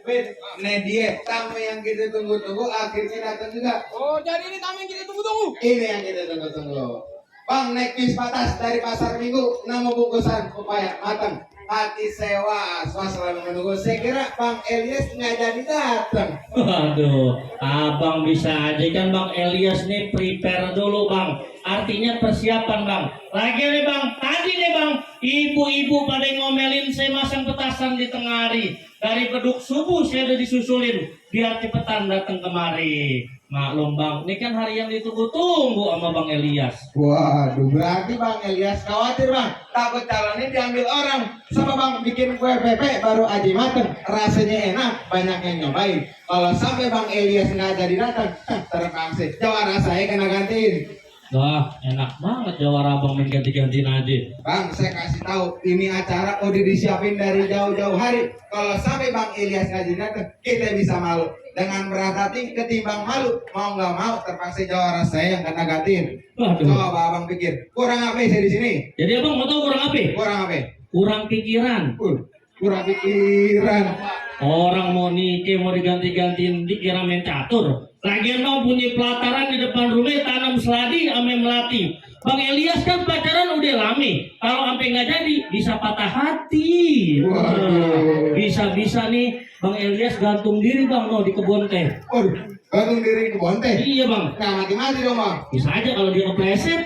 Dia tamu yang kita tunggu-tunggu akhirnya datang juga. Oh, jadi ini tamu yang kita tunggu-tunggu. Ini yang kita tunggu-tunggu. Bang, naik bis patas dari pasar Minggu, 6 bungkusan pepaya matang. Hati sewa, selalu menunggu. Saya kira Bang Elias nggak jadi datang. Waduh, abang bisa aja kan Bang Elias nih prepare dulu Bang. Artinya persiapan Bang. Lagi nih Bang, tadi nih Bang, ibu-ibu pada ngomelin saya masang petasan di tengah hari. Dari beduk subuh saya udah disusulin biar cepetan datang kemari. Maklum Bang, ini kan hari yang ditunggu-tunggu sama Bang Elias. Waduh, berarti Bang Elias khawatir Bang. Takut calonnya diambil orang. Sama Bang bikin kue pepe baru aja mateng. Rasanya enak, banyak yang nyobain. Kalau sampai Bang Elias nggak jadi datang, terpaksa jawara saya kena gantiin. Wah, enak banget jawara abang main ganti-gantiin aja. Bang, saya kasih tahu, ini acara udah disiapin dari jauh-jauh hari. Kalau sampai Bang Elias nggak jadi datang, kita bisa malu. Dengan berat hati ketimbang malu, mau nggak mau terpaksa jawara saya yang kena gantiin. Waduh. Coba abang pikir, kurang apa saya di sini? Jadi abang mau tahu kurang apa? Kurang apa? Kurang pikiran. Kurang pikiran. Orang mau nikah mau diganti-gantiin dikira main catur. Lagian Bang punya pelataran di depan rumah tanam seladi ame melati. Bang Elias kan pacaran udah lame. Kalau sampai nggak jadi bisa patah hati. Waduh. Bisa-bisa nih Bang Elias gantung diri Bang di kebun teh. Waduh, gantung diri ke bonte. Iya Bang. Nah, mati-mati dong Bang. Bisa aja kalau dia kepleset.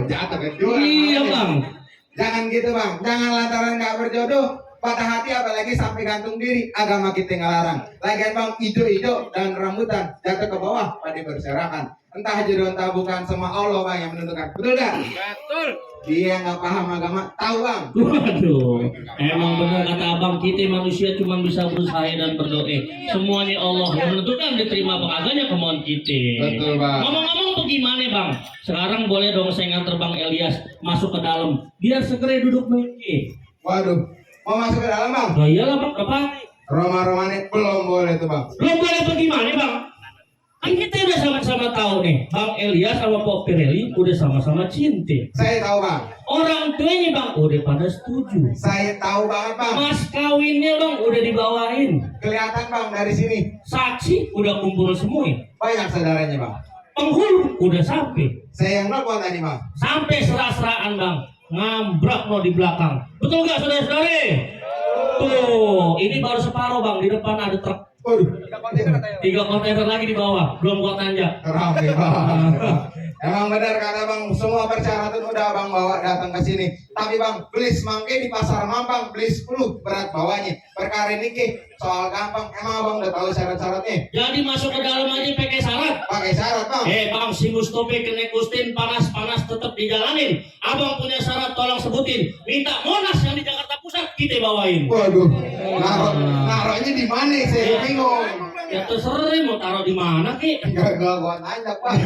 Jatuh kan juga. Iya Bang. Jangan gitu Bang. Jangan lantaran nggak berjodoh patah hati apalagi sampai gantung diri. Agama kita ngelarang. Lagian Bang, ijo-ijo dan rambutan jatuh ke bawah pada berserakan. Entah jodoh entah bukan, sama Allah Bang yang menentukan. Betul gak? Betul. Dia nggak paham agama, tahu Bang. Waduh, emang benar kata abang, kita manusia cuma bisa berusaha dan berdoa. Semuanya Allah yang menentukan diterima bangaganya kemauan kita. Betul Bang. Ngomong-ngomong bagaimana Bang? Sekarang boleh dong saya nganter Bang Elias masuk ke dalam. Biar segera duduk mikir. Waduh, mau masuk ke dalam Bang? Nah iyalah Bang, apa? Roma-romanya belum boleh tuh Bang. Belum boleh bagaimana Bang? Kan kita udah sama-sama tahu nih, Bang Elias sama Pok Pirelli udah sama-sama cinta. Saya tahu Bang. Orang tuanya Bang udah pada setuju. Saya tahu banget Bang. Mas kawinnya Bang udah dibawain. Kelihatan Bang dari sini. Saksi udah kumpul semua. Banyak saudaranya Bang. Penghulu udah sampai. Saya yang nelfon tadi Bang. Sampai serah-serahan Bang. Ngambrak lo di belakang. Betul nggak saudara-saudari? Tuh, ini baru separuh Bang. Di depan ada truk. Waduh, 3 kontainer lagi di bawah. Belum kuat nanjak. rame Bang. Emang benar kata Bang, semua persyaratan udah Bang bawa datang ke sini. Tapi Bang, beli semangke di pasar Mampang, beli 10 berat bawahnya. Perkara ini soal gampang, emang Abang udah tahu syarat-syaratnya? Jadi masuk ke dalam aja pakai syarat. Pakai syarat Bang. Bang, si Mustope kena Gustin panas-panas tetap dijalanin. Abang punya syarat tolong sebutin. Minta Monas yang di Jakarta Pusat kita bawain. Waduh, naruhnya di mana saya bingung. Ya terserah mau taruh di mana ki? Enggak gua nanya Bang.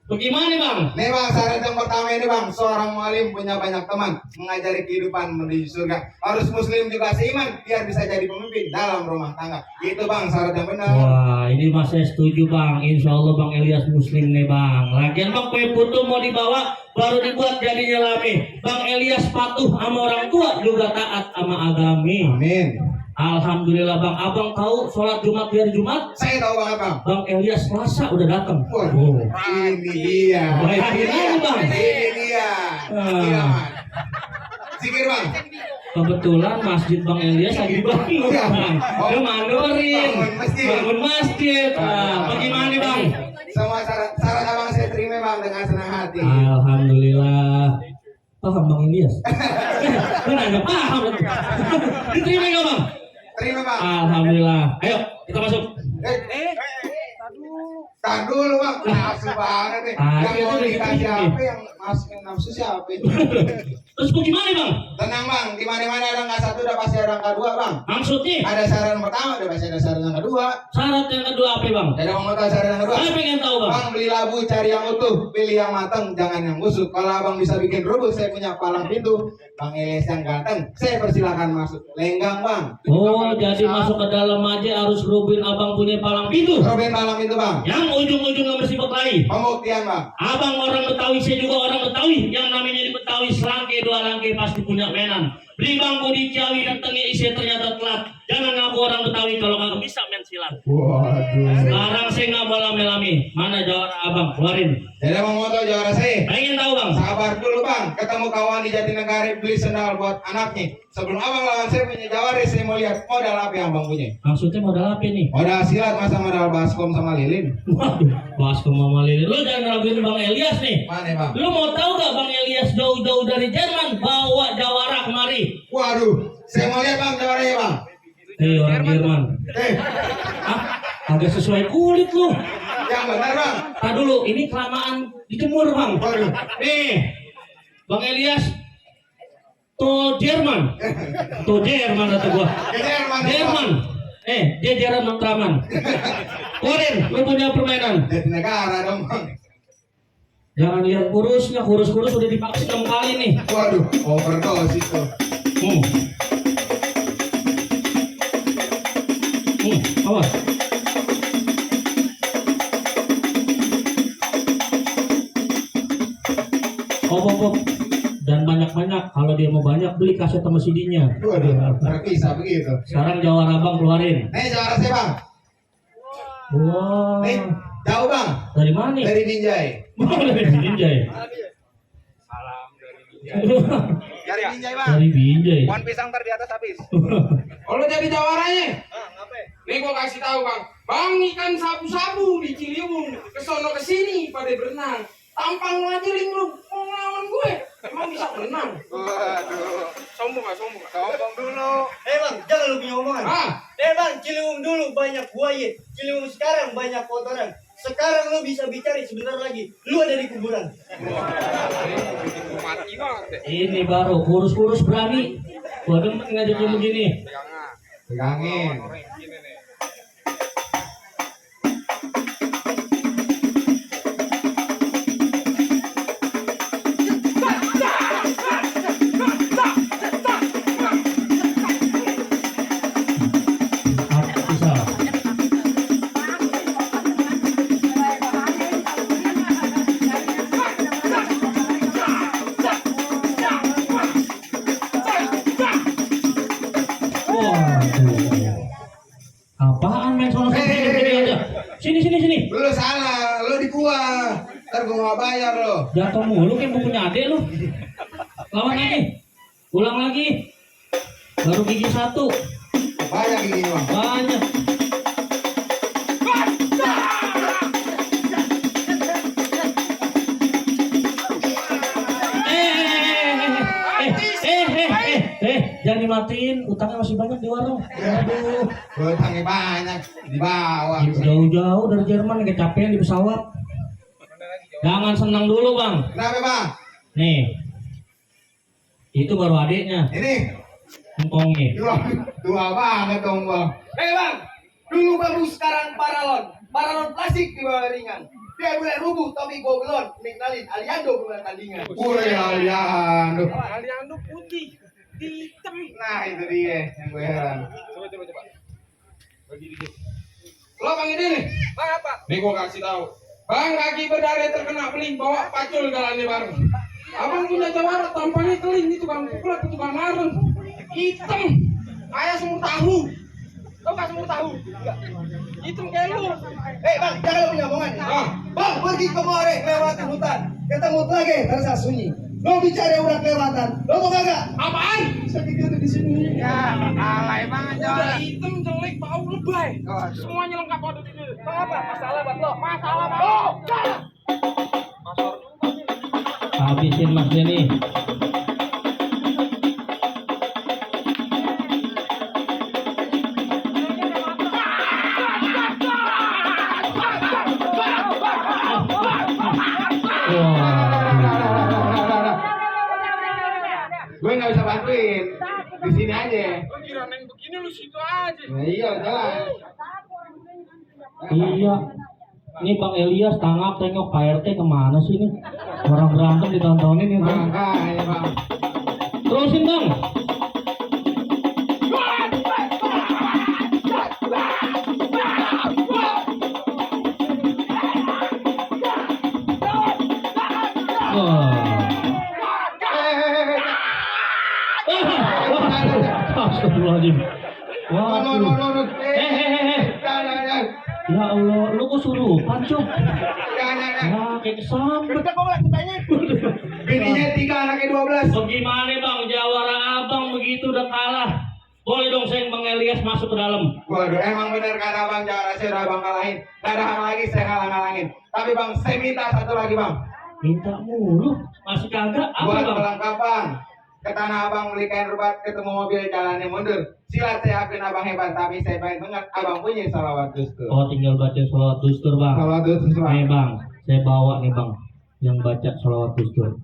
Bagaimana Bang? Nih Bang, syarat yang pertama ini Bang, seorang mualim punya banyak teman, mengajari kehidupan menuju surga. Harus muslim juga seiman, biar bisa jadi pemimpin dalam rumah tangga. Itu Bang, syarat yang benar. Wah, ini mas saya setuju Bang. Insya Allah Bang Elias muslim nih Bang. Lagian Bang kue putu mau dibawa, baru dibuat jadinya lami. Bang Elias patuh sama orang tua, juga taat sama agami. Amin. Alhamdulillah Bang. Abang tahu sholat Jumat biar Jumat? Saya tahu banget Bang. Bang Elias Selasa udah datang. Waduh, ini dia. Bayarin aja Bang. Ini dia. Iya, Bang. Zikir Bang. Kebetulan masjid Bang Elias lagi dibangun Bang. Lu mandorin. Bangun masjid. Nah, bagaimana Bang? Semua syarat Abang saya terima Bang dengan senang hati. Alhamdulillah. Paham Bang Elias? Lu nanya paham. Diterima nggak Bang? Terima Bang. Alhamdulillah. Ayo kita masuk. Tahan dulu Bang. Nafsu banget nih. Yang mau nikah siapa, yang masukin nafsu siapa? Terus bagaimana Bang? Tenang Bang, di mana-mana ada angka 1 udah pasti ada angka 2 Bang. Maksudnya? Ada syarat yang pertama udah pasti ada syarat yang kedua. Syarat yang kedua apa Bang? Jadi mau tahu syarat yang kedua? Saya pengen tahu Bang. Bang, beli labu cari yang utuh, pilih yang matang, jangan yang busuk. Kalau Abang bisa bikin rubus, saya punya palang pintu. Bang Elias yang ganteng, saya persilakan masuk. Lenggang Bang. Oh, jadi masuk ke dalam aja harus rubin Abang punya palang pintu. Robin palang pintu Bang. Yang ujung-ujung nggak mesti berkelahi. Pembuktian Bang. Abang orang Betawi, saya juga orang Betawi. Yang namanya di Betawi selangke dua langkah pasti punya mainan. Beli bangku di Ciawi datangnya isi ternyata telat. Jangan ngaku orang Betawi kalau nggak bisa main silat. Waduh. Sekarang saya nggak mau lame-lame. Mana jawara abang? Keluarin. Jadi mau moto juara saya. Pengen tahu bang? Sabar dulu bang, ketemu kawan di Jatinegara beli sendal buat anaknya. Sebelum abang lawan saya punya jawara, saya mau lihat modal apa yang bang punya. Maksudnya modal apa nih? Modal silat masa modal baskom sama lilin. Waduh, bahas ke Mama Lili. Lu jangan raguin Bang Elias nih. Mana bang? Lu mau tahu gak Bang Elias jauh-jauh dari Jerman bawa jawara kemari? Waduh, saya mau lihat bang jawaranya bang. Orang Jerman. Hah? Agak sesuai kulit lu. Yang benar bang. Tadi dulu, ini kelamaan dijemur Bang. Waduh. Nih, Bang Elias. Tuh Jerman. Tuh Jerman kata gua. Ke Jerman. Jerman. Dia Jerman Matraman. Korin, lu punya permainan. Jatinegara dong bang. Jangan lihat kurusnya, kurus-kurus udah divaksin 6 kali nih. Waduh, overdose itu. Awas. Op. Dan banyak-banyak. Kalau dia mau banyak, beli kaset sama CD-nya. Waduh, terpisah begitu. Sekarang jawara abang keluarin. Nih jawara saya bang. Wah. Nih, jauh bang. Dari mana nih? Dari Binjai. Dari Binjai. Dari Binjai bang. Dari Binjai. Pohon pisang ntar di atas habis. Kalau jadi jawaranya, Ngapain? nih gua kasih tahu bang, bang ikan sabu-sabu di Ciliwung, kesono kesini pada berenang, tampang ngajeling lu mau ngelawan gue, emang bisa berenang? Waduh. Sombong gak, sombong gak? Sombong dulu. Bang, jangan lu punya omongan. Ah, Bang, Ciliwung dulu banyak buaya. Ciliwung sekarang banyak kotoran. Sekarang lu bisa bicara sebentar lagi. Lu ada di kuburan. mati banget deh. Ini baru kurus-kurus berani. Gua demen ngajaknya begini. Pegangan. Pegangin. Orang yang gini nih. Bisa. Waduh. Apaan main sono sini aja. Sini. Lu salah, lu di gua. Ntar gua nggak bayar lo. Jatuh mulu kayak bukunya adek lu. Lawan lagi. Ulang lagi. Baru gigi satu. Banyak gini bang. Banyak. Jangan dimatiin, utangnya masih banyak di warung. Aduh, hutangnya banyak di bawah. Jauh-jauh dari Jerman, kecapean di pesawat. Jangan senang dulu bang. Kenapa bang? Nih, itu baru adiknya, Ini engkongnya. tua banget dong bang. Bang, dulu bagus sekarang paralon. Paralon plastik di bawah ringan. Biar boleh rubuh tapi gua belum. Kenalin Aliando bukan tandingan. Wih, Aliando. Aliando putih, hitam. Nah itu dia yang gue heran. Coba. Bagi dikit. Lo bang ini nih. Bang apa? Nih gua kasih tahu. Bang kaki berdarah terkena peling bawa pacul jalannya bareng. Abang punya jawara tampangnya keling itu tukang pukul atau tukang marun. Hitam. Kayak semur tahu. Tau gak semur tahu? Hitam kayak lu. Bang, jangan lu punya omongan. Ah. Bang, pergi kemarin lewat hutan. Ketemu lagi terasa sunyi. Lo bicara udah kelewatan. Lo mau kagak? Apaan? Sakit itu di sini. Ya, alay banget Udah jalan. hitam, jelek, bau, lebay. Semuanya lengkap ada di sini. Bang apa? Masalah buat lo. Masalah buat lo. Habisin mas Denny. Gue nggak bisa bantuin. Di sini aja. Lo kira neng begini lu situ aja. Nah, iya jalan. Iya. Ini Bang Elias tangap tengok Pak RT kemana sih ini? Orang berantem ditontonin ya bang. Makanya bang. Terusin bang. Wah. Astagfirullahaladzim. Waduh. Jangan. Ya Allah, lu kok surupan, Cuk? Jangan. Wah, kayak kesambet. Kita kok lagi tanya. Bininya 3, anaknya 12. Bagaimana Bang, jawara abang begitu udah kalah. Boleh dong saya Bang Elias masuk ke dalam. Waduh, emang bener kata Bang Jawara, saya udah Bang kalahin. Gak ada hal lagi, saya ngalang-ngalangin. Tapi Bang, saya minta satu lagi Bang. Minta mulu, masih kagak apa Buat Bang? pelengkap Bang. Ke Tanah Abang beli kain rubat, ketemu mobil jalannya mundur. Silat saya akuin Abang hebat, tapi saya pengen banget Abang punya salawat dustur. Oh, tinggal baca sholawat dustur Bang. Salawat dustur Bang. Nih Bang, saya bawa nih Bang, yang baca sholawat dustur.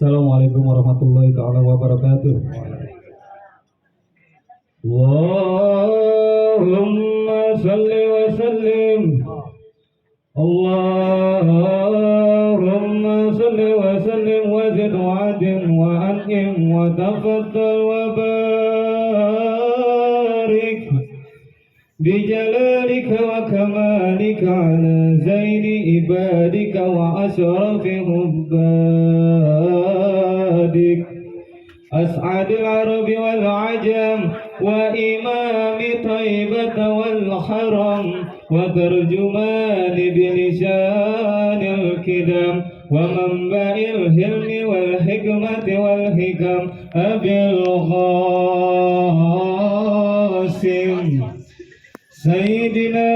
Assalamualaikum warahmatullahi taala wabarakatuh. Allahumma salli wa sallim. Allahumma salli wa sallim wa zid wa adin wa an'im wa tafaddal wa barik بجلالك وكمالك على زين عبادك وأشرف عبادك أسعد العرب والعجم وإمام طيبة والحرم وترجمان بلسان الكدم ومنبع الحلم والحكمة والحكم أبي القاسم سيدنا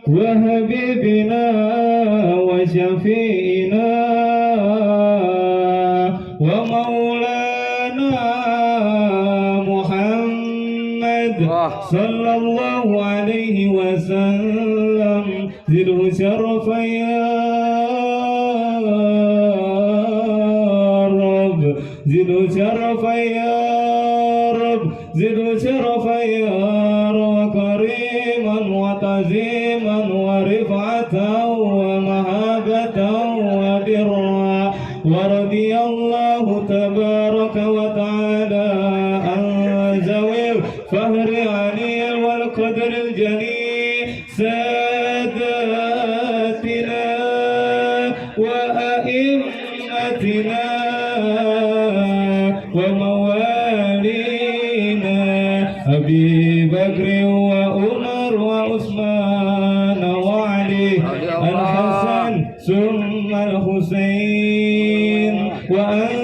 وحبيبنا وشفينا ومولانا محمد صلى الله عليه وسلم زده شرفا يا رب زده شرفا يا رب زده شرفا يا رب كريما وتعظيما ورفعة ومهابة وبرا ورضي الله تبارك وتعالى عن ذوي الفهر علي والقدر الجليل ساداتنا وأئمتنا وموالينا أبي بكر وعمر وعثمان وعلي الحسن ثم الحسين وأن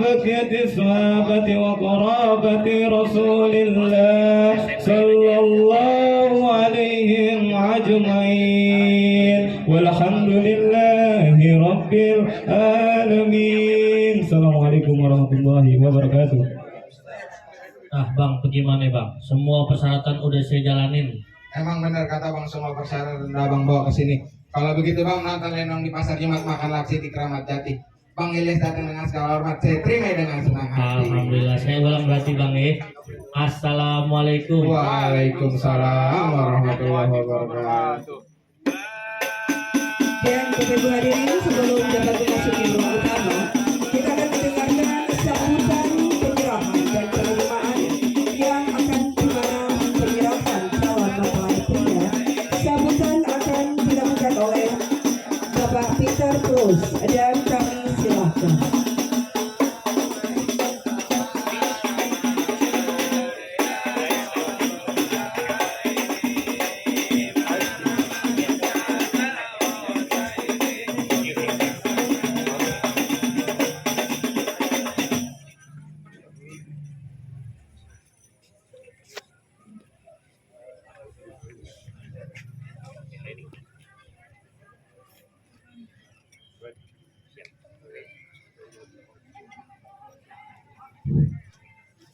بقية الصحابة وقرابة رسول الله صلى الله عليهم أجمعين والحمد لله رب العالمين. Assalamualaikum warahmatullahi wabarakatuh. Bang, bagaimana Bang? Semua persyaratan udah saya jalanin. Emang bener kata Bang, semua persyaratan udah Bang bawa ke sini. Kalau begitu Bang, nonton lenong di pasar Jumat, makan lapsi di Keramat Jati. Bang Elias datang dengan segala hormat, saya terima dengan senang hati. Alhamdulillah, saya ulang berarti Bang Assalamualaikum. Waalaikumsalam warahmatullahi wabarakatuh. Dan Bapak Ibu hadirin, sebelum dapat memasuki ruang utama, kita akan mendengarkan sambutan penyerahan dan penerimaan yang akan dimana penyerahan calon mempelai pria. Sambutan akan dilakukan oleh Bapak Peter Cruz dan kami silakan.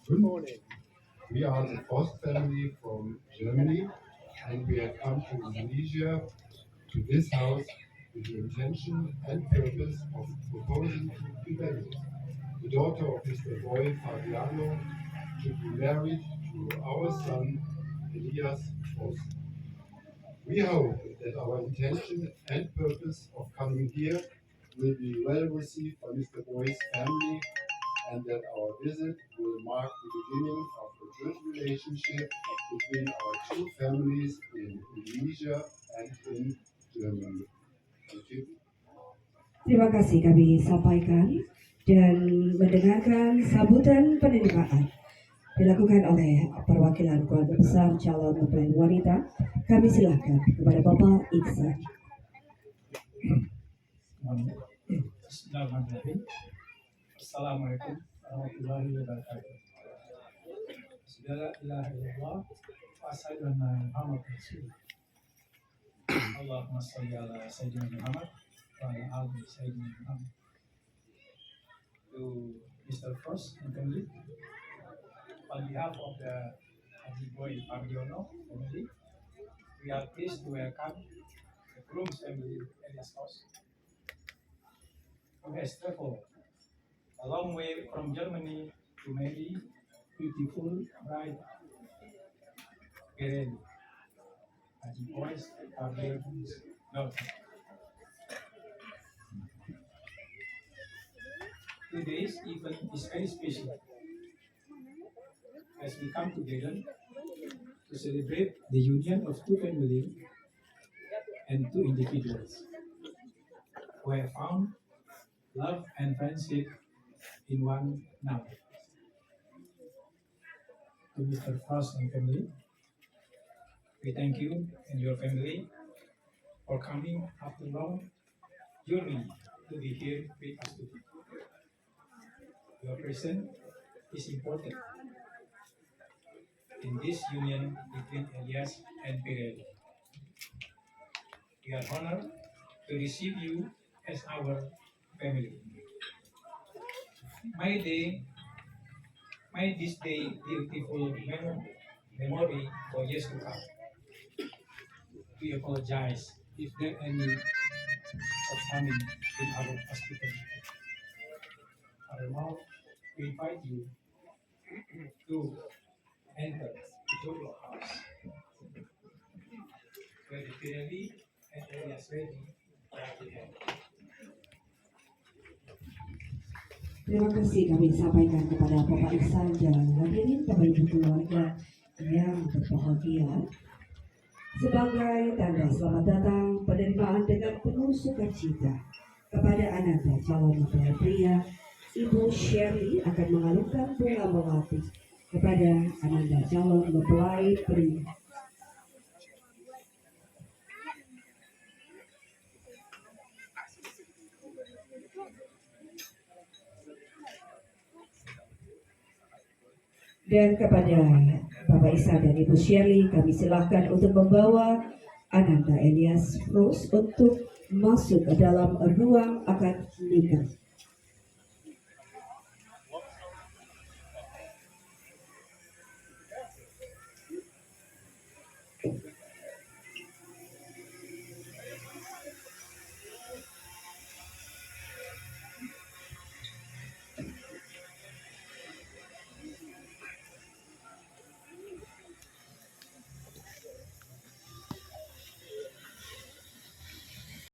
Good morning. We are the Forst family from Germany, and we have come to Indonesia, to this house, with the intention and purpose of proposing to Fidelis, the daughter of Mr. Boy Fabiano, to be married to our son, Elias Forst. We hope that our intention and purpose of coming here will be well received by Mr. Boy's family, and that our visit will mark the beginning of a good relationship between our two families in Indonesia and in Germany. Thank you. Terima kasih kami sampaikan dan mendengarkan sambutan penerimaan dilakukan oleh perwakilan keluarga besar calon mempelai wanita. Kami silakan kepada Bapak Iksan. Bismillahirrahmanirrahim. Assalamualaikum warahmatullahi wabarakatuh. Segala ilaha illallah wa asyhadu anna Muhammadar Rasulullah. Allahumma shalli ala sayyidina Muhammad wa ala ali sayyidina Muhammad. To Mr. Frost and family, on behalf of the Haji Boy Pardiono family, we are pleased to welcome the groom's family Elias Frost, who has traveled a long way from Germany to marry beautiful bride Pirelli, Haji Boy's Pardiono's daughter. Today's event is very special as we come together to celebrate the union of two families and two individuals who have found love and friendship in one another. To Mr. Frost and family, we thank you and your family for coming after long journey to be here with us today. Your presence is important in this union between Elias and Pirelli. We are honored to receive you as our family. May this day beautiful memory for years to come. We apologize if there any shortcoming in our hospitality. Furthermore, we invite you to enter the Joglo house, where the Pirelli and Elias wedding are to end. Terima kasih kami sampaikan kepada Bapak Iksan dan hadirin Bapak Ibu keluarga yang berbahagia. Sebagai tanda selamat datang, penerimaan dengan penuh sukacita kepada ananda calon mempelai pria, Ibu Shirley akan mengalungkan bunga melati kepada ananda calon mempelai pria. Dan kepada Bapak Isa dan Ibu Shirley, kami silakan untuk membawa Ananda Elias Frost untuk masuk ke dalam ruang akad nikah.